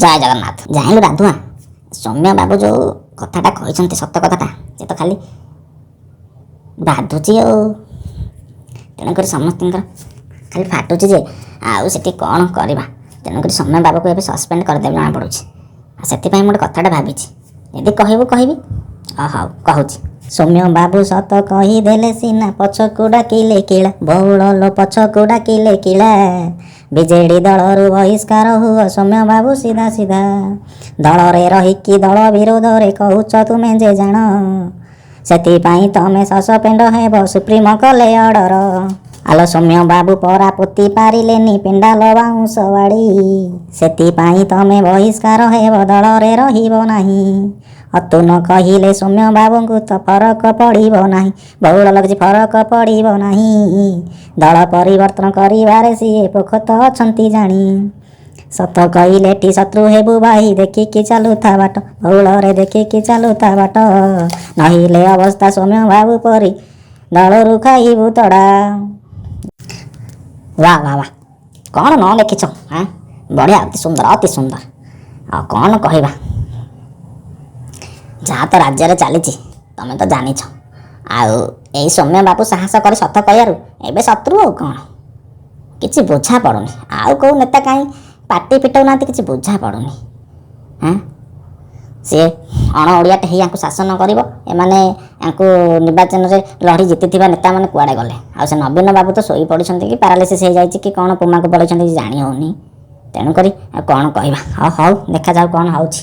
ଜୟ ଜଗନ୍ନାଥ। ଜାଣିଲୁ ରାଧୁଆ, ସୌମ୍ୟ ବାବୁ ଯେଉଁ କଥାଟା କହିଛନ୍ତି, ସତ କଥାଟା, ସେ ତ ଖାଲି ବାଧୁଛି ଆଉ ତେଣୁକରି ସମସ୍ତଙ୍କର ଖାଲି ଫାଟୁଛି ଯେ ଆଉ ସେଠି କ'ଣ କରିବା। ତେଣୁକରି ସୌମ୍ୟ ବାବୁକୁ ଏବେ ସସ୍ପେଣ୍ଡ କରିଦେବେ ଜଣାପଡ଼ୁଛି। ଆଉ ସେଥିପାଇଁ ମୁଁ ଗୋଟେ କଥାଟା ଭାବିଛି, ଯଦି କହିବୁ କହିବି। ହଉ, କହୁଛି। ସୌମ୍ୟ ବାବୁ ସତ କହିଦେଲେ ସିନା, ପଛକୁ ଡାକିଲେ କିଳା, ବହୁଳ ଲୋ ପଛକୁ ଡାକିଲେ କିଳା। ବିଜେଡି ଦଳରୁ ବହିଷ୍କାର ହୁଅ ସୌମ୍ୟ ବାବୁ ସିଧା ସିଧା। ଦଳରେ ରହିକି ଦଳ ବିରୋଧରେ କହୁଛ ତୁମେ ଯେ ଜାଣ, ସେଥିପାଇଁ ତମେ ସସପେଣ୍ଡ ହେବ, ସୁପ୍ରିମ କଲେ ଅର୍ଡର। ଆଲୋ ସୌମ୍ୟ ବାବୁ ପରା ପୋତି ପାରିଲେନି ପେଣ୍ଡାଲ ବାଉଁଶ ବାଡ଼ି, ସେଥିପାଇଁ ତମେ ବହିଷ୍କାର ହେବ, ଦଳରେ ରହିବ ନାହିଁ। ଅତୁ ନ କହିଲେ ସୌମ୍ୟ ବାବୁଙ୍କୁ ତ ଫରକ ପଡ଼ିବ ନାହିଁ, ବହୁଳ କିଛି ଫରକ ପଡ଼ିବ ନାହିଁ। ଦଳ ପରିବର୍ତ୍ତନ କରିବାରେ ସିଏ ପୋଖତ ଅଛନ୍ତି ଜାଣି। ସତ କହିଲେ ଏଠି ଶତ୍ରୁ ହେବୁ ଭାଇ, ଦେଖିକି ଚାଲୁଥା ବାଟ, ବହୁଳରେ ଦେଖିକି ଚାଲୁଥା ବାଟ। ନହିଲେ ଅବସ୍ଥା ସୌମ୍ୟ ବାବୁ ପରି ଦଳରୁ ଖାଇବୁ ତଡ଼ା। ବାह ବାह ବାह, କ'ଣ ନ ଲେଖିଛ! ହାଁ, ବଢ଼ିଆ, ଅତି ସୁନ୍ଦର, ଅତି ସୁନ୍ଦର। ଆଉ କ'ଣ କହିବା, ଯାହା ତ ରାଜ୍ୟରେ ଚାଲିଛି ତମେ ତ ଜାଣିଛ। ଆଉ ଏଇ ସୌମ୍ୟ ବାବୁ ସାହସ କରି ସତ କହିବାରୁ ଏବେ ଶତ୍ରୁ। ଆଉ କ'ଣ କିଛି ବୁଝା ପଡ଼ୁନି। ଆଉ କେଉଁ ନେତା କାହିଁ ପାଟି ଫିଟଉନାହାନ୍ତି, କିଛି ବୁଝା ପଡ଼ୁନି। ହାଁ, ସିଏ ଅଣ ଓଡ଼ିଆଟେ ହେଇ ୟାଙ୍କୁ ଶାସନ କରିବ। ଏମାନେ ୟାଙ୍କୁ ନିର୍ବାଚନରେ ଲଢ଼ି ଜିତିଥିବା ନେତାମାନେ କୁଆଡ଼େ ଗଲେ? ଆଉ ସେ ନବୀନ ବାବୁ ତ ଶୋଇ ପଡ଼ିଛନ୍ତି କି ପାରାଲିସିସ୍ ହେଇଯାଇଛି କି କ'ଣ, କୋମାକୁ ପଳେଇଛନ୍ତି, କିଛି ଜାଣି ହେଉନି। ତେଣୁକରି ଆଉ କ'ଣ କହିବା। ହଉ ହଉ, ଦେଖାଯାଉ କ'ଣ ହେଉଛି।